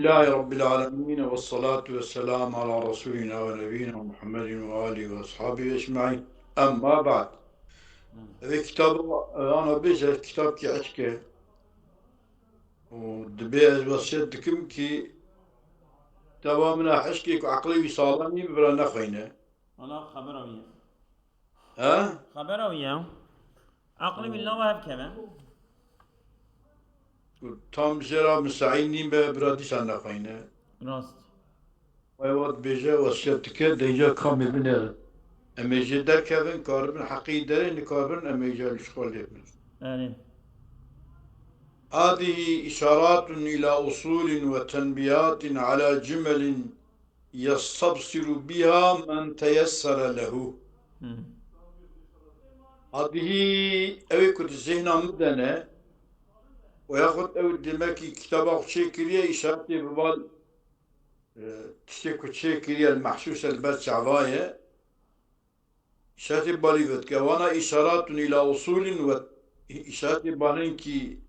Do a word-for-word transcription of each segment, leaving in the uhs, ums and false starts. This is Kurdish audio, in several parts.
Elhamdülillahî Rabbil alemin ve salatu ve selamu ala Resulina ve Nebiyina Muhammedin ve alihi ve ashabihi ecmaîn. Emma ba'd. Evê kitaba ana bêje, kitabkî eşk e. Û dibê ez wesiyet dikim kî teva min a hişkê ku eqlê wî saxlem nî, bi bira nexweyne. Wala xebera wî ye. He? Xebera wî ye. Eqlê wî li nava hev keve. Ku tam jê re misaîd nîn be, bira dîsa nexweyne. Rast. Ew wextê dibêje, wesiyet dike, de îca kamê binêrin. Em ê jê derkevin, karibin heqî derê, nikaribin, em ê îca li şixwe lê bin. Erê. هذه إشارات إلى أصول وتنبيهات على جمل يستبصر بها من تيسر له. Hı. Hadihî ew ê ku di zihna min de ne, û yaxud ew demekî kitaba xwe çêkiriye, îşaretê bi bal, e, tiştê ku çêkiriye, mehsûs e, li ber çava ye. Şertê balî vedike. Wana îşaratun îla usulin ve îşaretê banin ki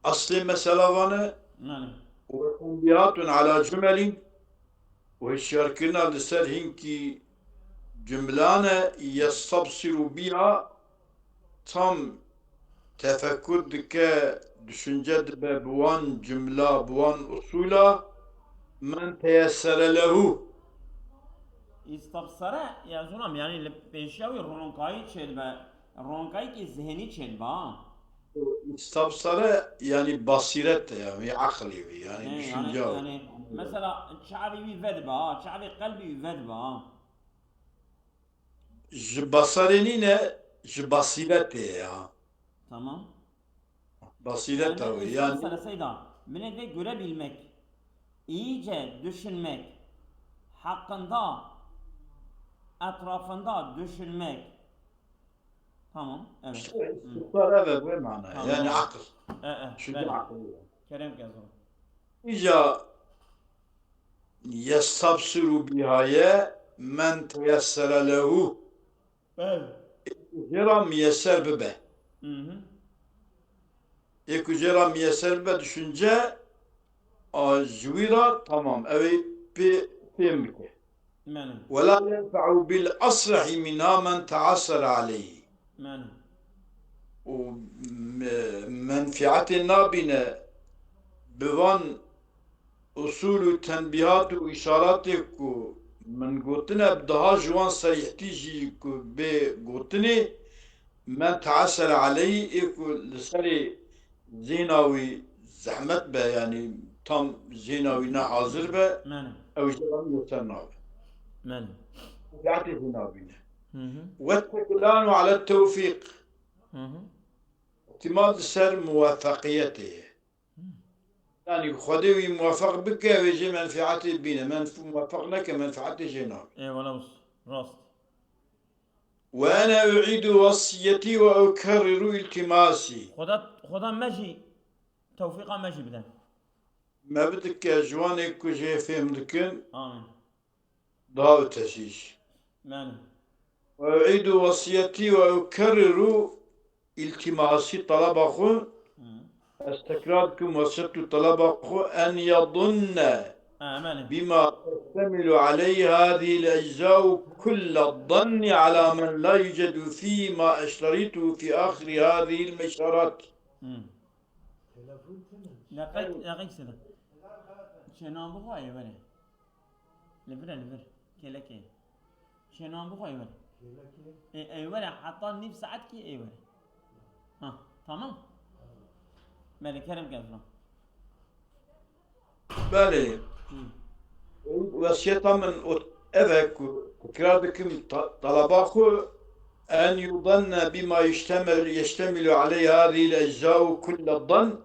eslê mesela vane. Yani. Ve tenbihatun ala cumelin û hişyarkirina li ser hinkî cumlane yestabsiru biha tam tefekkur dike, düşünce dibe bi wan cumla, bi wan usula, men teyessere lehu. Îstabsere, ya zonam, yani li pêşiya wî ronkayî çêdibe, ronkayîkî zihnî çêdibe, ha. Îstabsere, yani basiret, yani akıl evi, yani He, düşünce yani, evi. Yani, mesela çavê wî vedibe, ha, çavê qelbê wî vedibe, ha. Ji basarê nîne, ji basîretê ye ya. Tamam. Basîret Yani ew e, yani. Mesela Seyda, minê de görebilmek, iyice düşünmek, hakkında, etrafında düşünmek. Tamam, evet. İşte, Hı. istikrar, evet, bu mana. Tamam. Yani akıl. E, e, Şu belli. Akıl. Kerem Gazo. Îca yestabsiru biha ye men teyessere lehu. Belê. Ê ku jê re miyeser bibe. Hı hı. Ê ku jê re miyeser bibe, düşünce a ji wî re tamam, ew ê pê fêm bike. Belê. Ve la yenfe'u bil asrehi minha men teassere aleyhi. Belê. Û me-, menfietê nabîne bi van usul û tenbîhat û îşaratê ku min gotine, bi daha ji wan serîhtî jî ku bê gotinê, men teassere aleyhi, ê ku li serê zihna wî zehmet be, yanî tam zihna wî ne hazir be, Mene. Ew jê re miyeser nabe. Mene. Menfietê jê nabîne. Hı hı. Ve teklanu ala tewfîq. Hı hı. Îtimat li ser muwefeqiyetê ye. Hı. Yani Xwedê wî muwefeq bike, wê jê menfietê bîne. Men muwefeq neke, menfietê jê nabe. Eyvallah usta. Rast. Ve ene u'idu wasiyeti ve ukerriru iltimasi. Xweda, Xweda me jî tewfîqa me jî bide. Me bidike ji wanê ku jê fêm dikin. Amin. Daha ötesi iş. Yani. Ve u'idu wasiyeti ve ukerriru iltimasi, talaba xwe. Hı. Ez tekrar dikim, wesiyet û talaba xwe, en yadunne Ha, yani. Bima teştemilu aleyhi hadihil eczau kulle danni ala men la yucedu fihi ma eştaritu fi ahiri hadihil meşarat. Hı. Deqek, deqek sene. Çênan bixwe ê were. Li vir e, li vir. Kêlekê. Çênan bixwe ê were. Kêlekê? Ê, ê were, heta nîv saet kî ê were. Ha, tamam. Belê, kerem ke zilam. Belê. Hı. Wesiyeta min o, ev e ku tekrar dikim ta-, talaba xwe, en yudanne bima yeştemel-, yeştemilu aleyhi hadihil eczau kulle dan,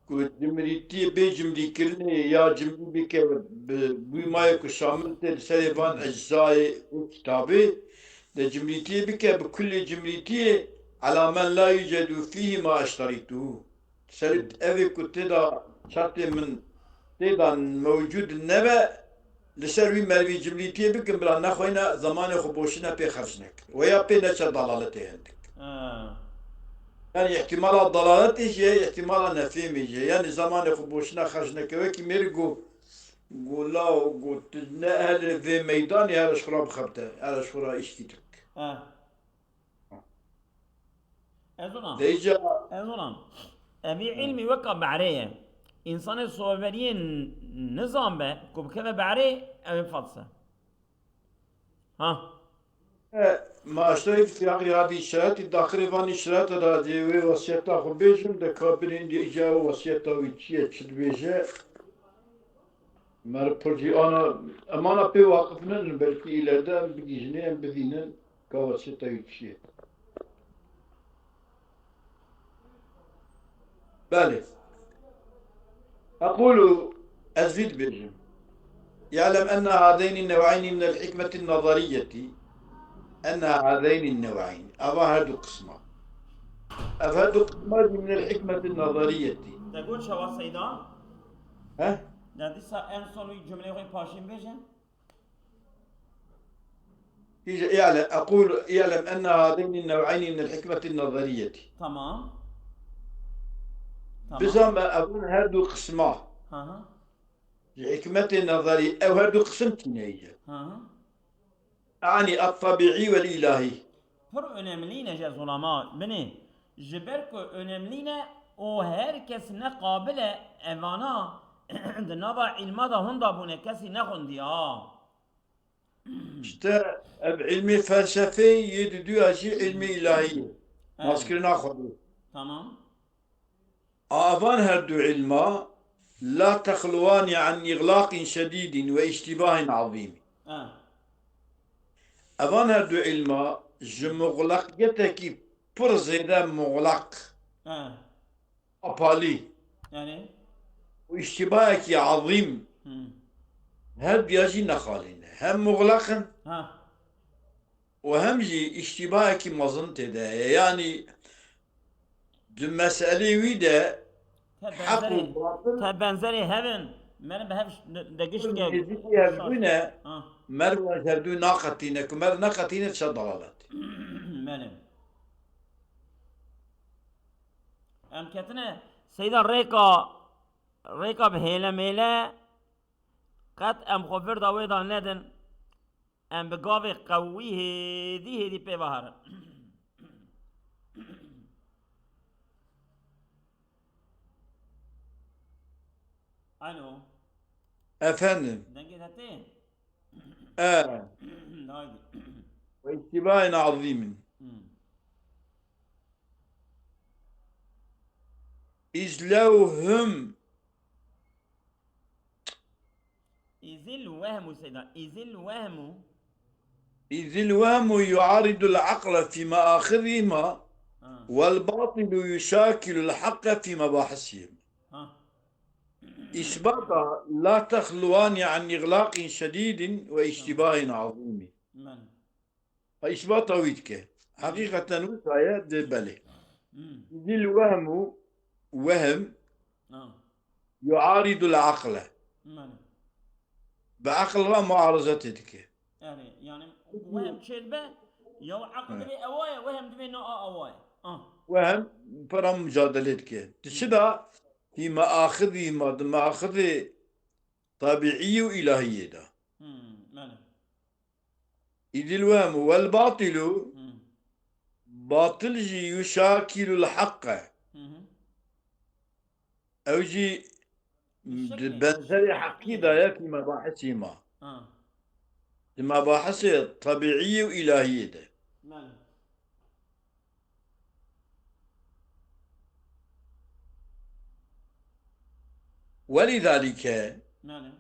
ku cimrîtiyê bê cimrîkirinê ya cimrî bike bi bûmayê ku şamil tê li serê van eczayê û kitabê, de cimrîtiyê bike bi kulê cimrîtiyê, ala men la yucedu fîhî ma eşterîtuhu. Ser evê ku tê de şertê min tê de mewcûd nebe, li ser wî merivî cimrîtiyê bikin, bila nexweyne zemanê xwe boşine pê xerc nekin. Weya pê neçe dalaletê hindik. Ha. Yani ihtimala dalaletê jî ye, ihtimala nefhêmê jî ye. Yani zamanê xwe boşina xerc neke. Wekî mêr got, got law, got tu ne ehlê vê meydanê, here ji xwe re bixebite, here ji xwe re îşkî tu bike. Ha. Ez ona. Dêca. Ez ona. Evî ilmî weka behrê ye. Însanê soberiyê n-, nizanbe ku bikeve behrê, ew ê felse. Ha. E, ma işte hepsi ya, ya bir işareti, daxilê van işarete da dê wê wasiyeta xwe bêjim, de ka binên dê îca wasiyeta wî çi ye, çi dibêje. Mer pircî ana, em ana pê waqif nin, belkî îlerde em bigihîjinê, em bibînin ka wasiyeta wî çi ye. Belê. Ekulu, ez vî dibêjim. Ya'lem enne hadeynî nev'eynî minel hikmeti nazariyeti. Enne hadeynî nev'eyn. Ava her du qisma. Ev her du qisma jî minel hikmeti nazariyeti. Te got çawa Seyda? He? Ya dîsa en son wî cumleyê xwe paşîn bêje? Îje, i'lem, ekulu, i'lem enne hadeynî nev'eynî minel hikmeti nazariyeti. Tamam. Tamam. Bizan me evin her du qisma. Hı hı. Ji hikmetê nazarî, ew her du qisim tîne ye. Hı hı. Ani at-tabiî vel îlahî. Pir önemlî ne ji zulama binê. Ji ber ku önemlî ne û her kes ne qabil e evana di nava îlma de hunda bûne kesî nexwendî ha. İşte ev ilmê felsefê yê di duya jî ilmê îlahî ye. Evet. Naskirina Xwedê. Tamam. Avan her du ilma la texluwani an îxlaqin şedîdin ve îştîbahên azîm. Ha. Evan her du ilma ji muxlaqyetekî pir zêde muxlaq, ha, apalî, yani, û îştîbahekî azîm, hmm, her duya jî nexalîne. Hem muxlaq in, ha, û hem jî îştîbahekî mezin tê de heye. Yanî di meselê wî de heq û batil, te benzerê hev in. Meriv bi hev de giş dike. Nêzîkî hev bûne, ha, meriv ji hev du naqetîne. Ku meriv neqetîne, dişe dalalet. Belê. Em ketine Seyda rêka, rêka bi hêle mêle, qet em xwe vir da wê da nedin. Em bi gavê qewî hêdî hêdî pê ve herin. Alo. Efendim. Dengê te tê? E. Haydi. Ve îştîbahên azîm in. Hmm. Îz lew hum. Îzil wehmu Seyda. Îzil wehmu. Îzil wehmu yuaridul aqle fî meaxizihima, ha, vel batilu yuşakilul haqqe fî mebahisihima. Ha. Îsbata la texluwani an îxlaqin şedîdin ve îştîbahên azîmî. Belê. Ha, îsbata wî dike. Heqîqeten wisa ye, dê belê. Hmm. Îzil wehmu, wehm, ha, yuaridul aqle. Belê. Bi aqil re muarizetê dike. Yani, yani wehm çêdibe, ya aqil, evet, divê ewa ye, wehm divê na a ewa ye. Ah. Wehm pira mucadelê dike. Di çi de? Fî meaxizihima, di meaxizê tabiî û îlahiyê de. Hmm, belê. Îdil wehmu vel batilu, hmm, batil jî yuşakilul haqqe. Hı hı. Ew jî di benzerê heqî de ye fî mebahisî ma. Ha. Di mebahisê tebiî û îlahiyê de. Belê. Welîzalîke, belê,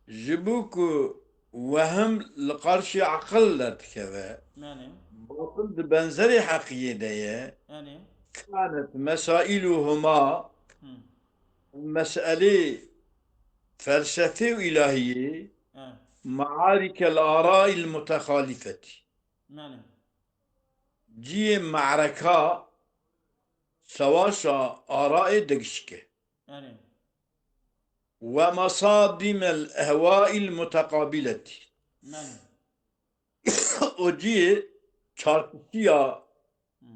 ji bo ku wehm li qarşî aqil derdikeve, belê, batil di benzerê heqiyê de ye, belê, kanet mesailuhuma, hı, meselê felsefê û îlahiyê, evet, maarikel arail mutexalifetî. Belê. Cihê me'reka, savaşa arayê degişik e. Erê. Ve mesadimel ehwail muteqabiletî. Belê. Û cihê çarpişiya, hmm,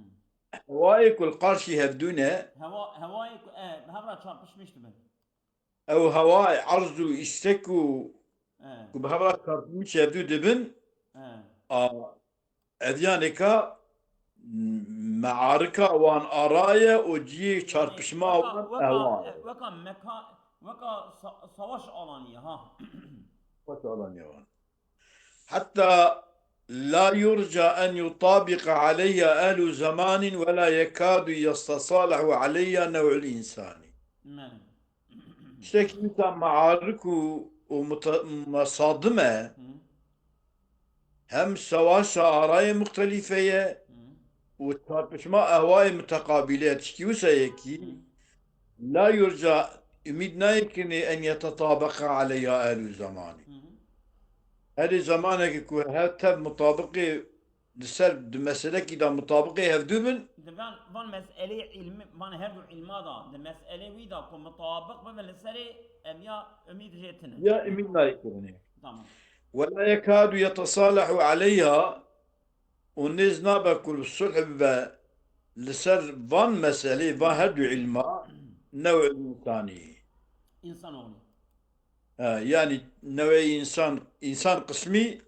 Hewayê ku li qarşî hevdû ne, Hewa, hewayê ku, e, bi hev re çarpişmiş dibin. Ew hewayê erz û îstek û E, ku bi hev re çarpişmiş hevdû dibin, e. A, evyanêka mearika wan araye û cihê çarpişma wan ewa ye. Weka meka-, weka sa-, savaş alanî ye, ha. Savaş alanî ye wan. Heta la yurca en yutabiqa aleyha ehlu zamanin ve la yekadu yestasalahu aleyha nev'ul insani. Tiştekî wisa mearik û, û muta-, mesadim e. Hı. Hem sewaşa arayê muxtelîfe ye Hı. û çarpişma ehwayê muteqabîle ye. Tişkî wisa yekî Hı. la yurca, umîd nayê kirinê en yetetabeqa aleyha ehlu zamanî. Hı hı. Herê zamanekî ku her tev mutabiqê li ser di meselekî de mutabiqê hevdû bin. Di van, van meseleyê îlmi, van her du îlma da, di meselê wî da ku mutabiq bibin li serê, em ya umîd jê tine. Ya umîd nayê kirinê. Tamam. Ve la yekadu yetesalehu aleyha, û nêz nabe ku sulh bibe li ser van meselê, van her du îlma, new'il însanî. Însanoğlu. Ha, yani new'ê însan, însan qismî,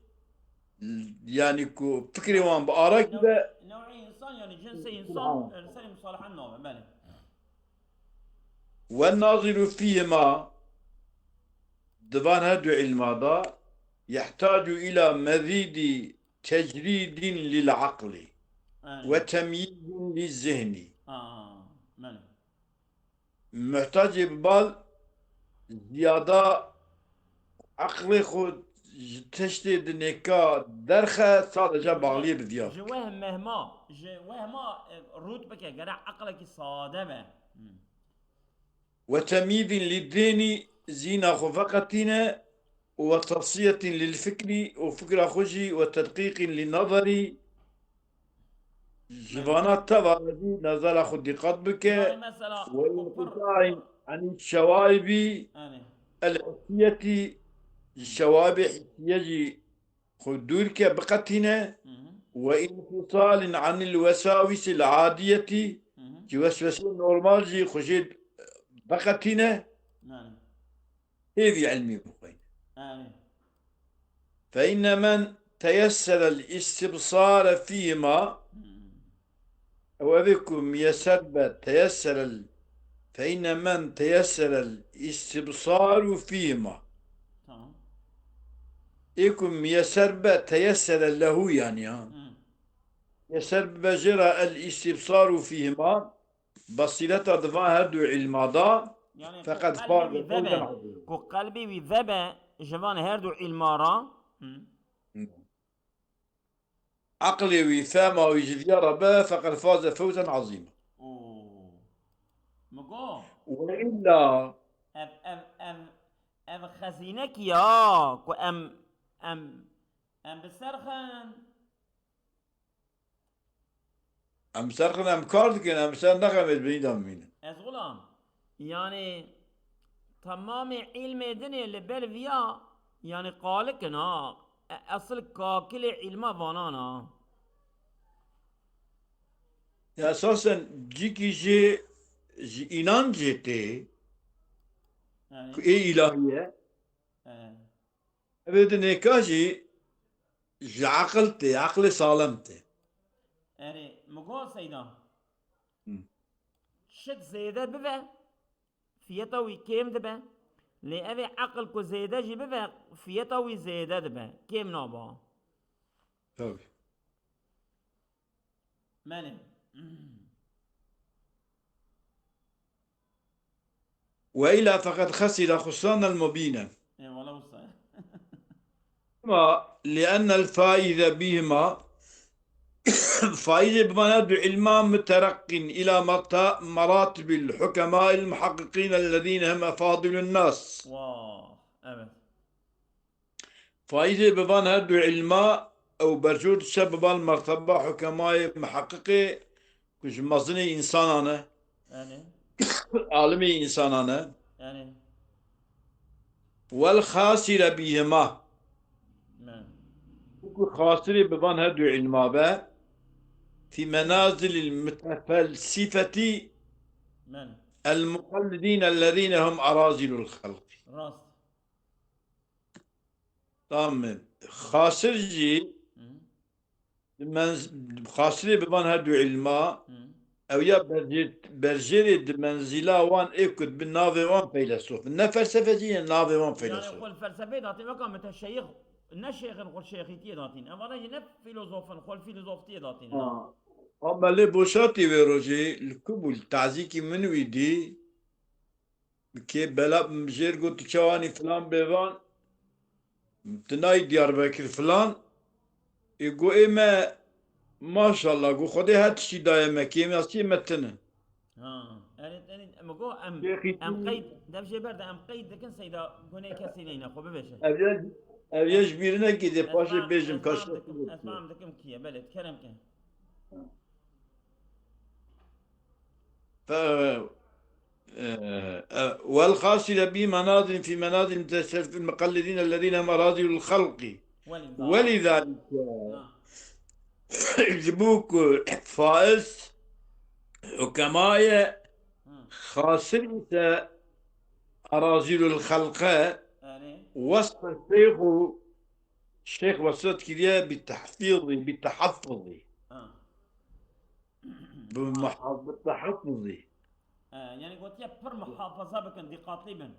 yani ku fikrê wan bi ara gibe. New'ê însan yani cinsê însan, Tamam. e, li serê musalahan nabe, belê. Ve naziru fîhima, di van her du îlma da, yehtacu ila mezîdî tecrîdîn lil aqlî Belê. ve temyîzîn lil zihnî. Ha, belê. Muhtacê bi bal ziyada eqlê xwe ji tiştê dinêka derxe, sadece bağliyê bi viya Ji bike. Wehm mehma, ji wehma, e, rût bike, gere eqlekî sade be. Hmm. Ve temyîzîn lil zihni, zîna xwe veqetîne, û ve tasfiyetîn lil fikrî, û fikra xwe jî, ve tedqîqîn lil nezerî, ji vana teva re jî nezera xwe dîqet bike, Yani mesela ve ku pir, înqita'in anî şewaibî Yani. el hissiyetî, ji şewaibê hissiye jî xwe dûr ke, biqetîne, Hı hı. ve înfisalin anil wesawîsil adiyetî, Hı hı. ji weswesê normal jî xwe jê biqetîne, Yani. hêvî ilmî bixwîne. Yani. Fe inne men teyesserel istibsare fîhima, Hı. Ew evê ku miyeser be teyesserel, fe inne men teyesserel istibsaru fîhima. Tamam. Ê ku miyeser be teyessere lehu yani ha. Hı. Miyeser be jê re el istibsaru fîhima, basîreta di van her du îlma da, Yani feqet ku qelbê faze wî vebe, fewzen azîm. Ku qelbê wî vebe ji van her du îlma ra. Hı. Hı. Eqlê wî, fehma wî ji viya re be, feqet faze fewzen azîm. Oo. Min got. Ve illa. Ev, ev, ev, ev xezînekî ya ku em, em, em bi ser xin. Em bi ser xin, em kar dikin, em bi ser nexin, em ê di binî de bimînin. Ez xulam. Yani, temamê îlmê dinê li ber viya, yani, qalik in ha. E-, esil kakilê îlma vanan a. Ya esasen cîkî jê ji înancê tê, Yani. Ku ê îlahî ye. E. Evê dinêka jî ji eqil tê, eqlê salem tê. Erê, min got Seyda. Hı. Şit zêde bibe, fiyeta wî kêm dibe. Lê evê eqil ku zêde jî bibe, fiyeta wî zêde dibe. Kêm nabe. Tabii. Belê. Ve ila feqed xesira xusranen mubînen. Eyvallah usta. Ama li'ennel faize bihima, faizê bi van her du ilma mutereqqin ila marta-, maratibil hukema'il muhakkikin ellezine hum efadilun nas. Vah, evet. Faîzê bi van her du ilma ew bercû diçe bi van merteba hukemayê miheqiqê ku ji mezinê însanan e, Yani. alimê însanan e. Yani. Wel xasîre bîhima. Yani. Ku xasirê bi van her du ilma be, في منازل المتفلسفة المقلدين الذين هم أراذل الخلق. Rast. Tamam. Xasir jî, Hı. Di menz-, Xasirê bi van her du ilma, Hı. Ew ya berjê-, berjêrê di menzîla wan ê ku dibi navê wan feylesof in. Ne felsefecî ne navê wan feylesof. Yani xwe li felsefeyê datîn, weka meteşeyix, ne şêxin xwe şêxîtiyê datîn. Ev vana jî ne filozofin, xwe li filozoftiyê datîn. Ha. Ama lê boşatî wê rojê li ku bû, li tazîkî min wî dî. Kê bela jêr got tu çawanî filan bêvan, tu nayî Diyarbekir filan. Ê got ê me maşallah, got Xwedê her tiştî daye me, kêmasiyê me tune. Ha, yani, yani, em go em, Şêxî em tu- qeyd, dev jê ber de em qeyd dikin seyda gunê kesî neyne, xwe bibêje. Ev ye, ev ye ji bîr nekî dê Ez paşê fam-, bêjim ez ka fam şêxî dikim, ez fam dikim kiye, belê, kerem ke. ف-، آه، آه، والخاص به منازل في منازل المتسلف المقلدين الذين هم أراذل الخلق. ولذلك. ولذلك. Ha. Ji bo ku faiz hukemaye Hı. Xasir ise أراذل الخلق. Yani. وصف الشيخ Şêx wesiyet kiriye bi tehfîzî, bi tehaffuzî. Ha. Bi muha-, bi tehaffuzî. E, yani gotiye pir muhafaza bikin, dikkatli bin.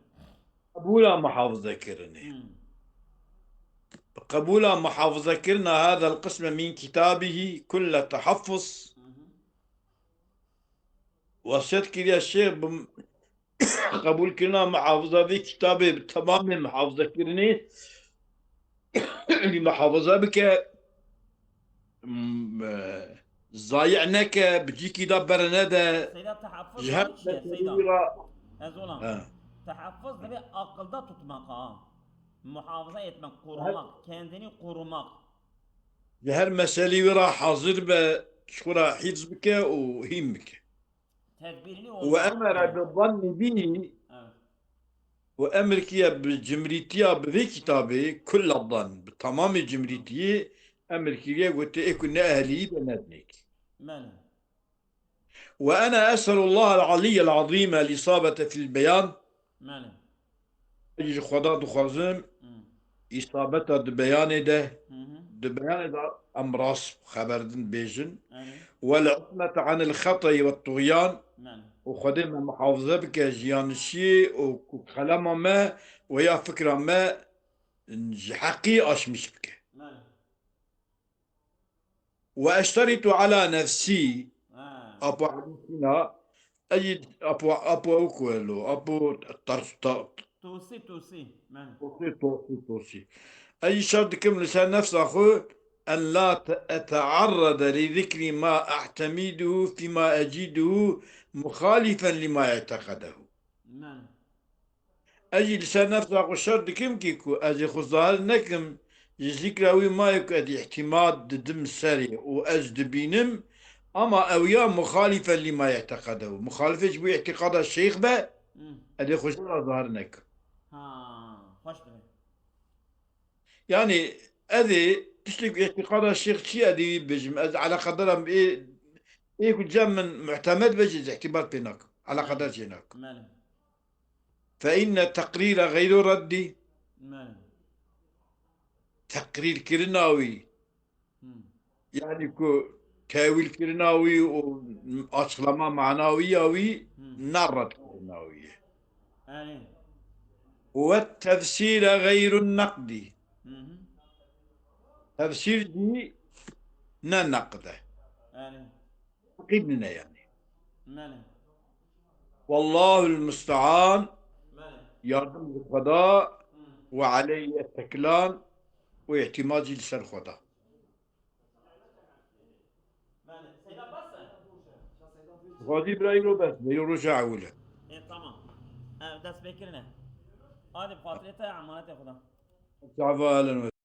Qebûla muhafaza kirinê. Hmm. Bi qebûla muhafaza kirina hada el-qisme min kitabihi kulle tehaffuz. Hı hı. Wesiyet kiriye şêx bi qebûlkirina muhafiza vê kitabê bi temamê muhafizekirinê, lî muhafiza bike, m-, e, zayi' neke, bi cîkî de bere nede. Seyda, tehaffuz Ji her çi ye, meselî Seyda? Ra, Ez olam. He. Tehaffuz dibe akılda tutmak ha. Muhafaza etmek, korumak, kendini korumak. Ji her meselî wî ra hazir be, ji xwe ra hîfz bike û hîn bike. Tedbirli olmak. Ve emere bi zanni bihi. Evet. Û emir kiriye bi cimrîtiya bi vê kitabê, kulla zan, bi tamamê cimrîtiyê emir kiriye, gote ê ku ne ehlî de nedinê kî. Belê. Ve ene es'elullah el-aliyyel azîm el-îsabete fil beyan. Belê. Ez ji Xweda dixwazim, Hmm. îsabeta di beyanê de, Hı hı. di beyanê de em rast xeber din bêjin. Belê. Wel ismete anil xetayî ve tuğyan. Belê. Û Xwedê me muhafize bike ji yanlişiyê û ku kelama me û ya fikra me ji heqî aşmîş bike. Belê. Ve eşteritu ala nefsî. Ha. Apo Elî Sîna, ey apo, apo ew ku elo, apo Ters-, ta-, Tusi, Tusi, men. Tusi, Tusi, Tusi. Ey şer dikim li ser nefsa xwe, en la te-, etearrede li zikri ma e'temiduhu fîma eciduhu muxalifen lima e'teqedehu. Men. Ez jî li ser nefsa xwe şer dikim kî ku ez ê xwe zahir nekim, ji zikra wî mayê ku ez îhtîmad didim serê û ez dibînim, ama ew ya muxalîfe lîma yeteqedehu. Muxalîfê ji bo îtîqada şeyx be, Hmm. ez ê xwe ji ra zahir nekim. Ha, xweş dibe. Yani ez ê tiştek îtîqada şeyx çi ez ê wî bibêjim. Ez eleqedar im ê, ê ku cem min muhtemed be jî ez îhtîbar pê nakim. Eleqedar jê nakim. Belê. Fe inne teqrîre xeyru reddî. Belê. Teqrîrkirina wî, Hmm. yani ku tewîlkirina wî û açıklama manawî ya wî Hmm. ne redkirina wî ye. Belê. Ve tefsîre xeyru neqdî. Hı hı. Tefsîr jî ne neqd e. Belê. Teqîd nîne yani. Belê. Wallahul musta'an. Belê. Yardım li Xweda Hı. ve aleyhi etteklan û îtîmad jî li ser Xweda. Belê. Seyda bes e? Xwedî bira îro bes be, îro roja ewil e. E, tamam. E, dest pê kirine. Hadi, fatirê te emanetê Xweda. Çava elen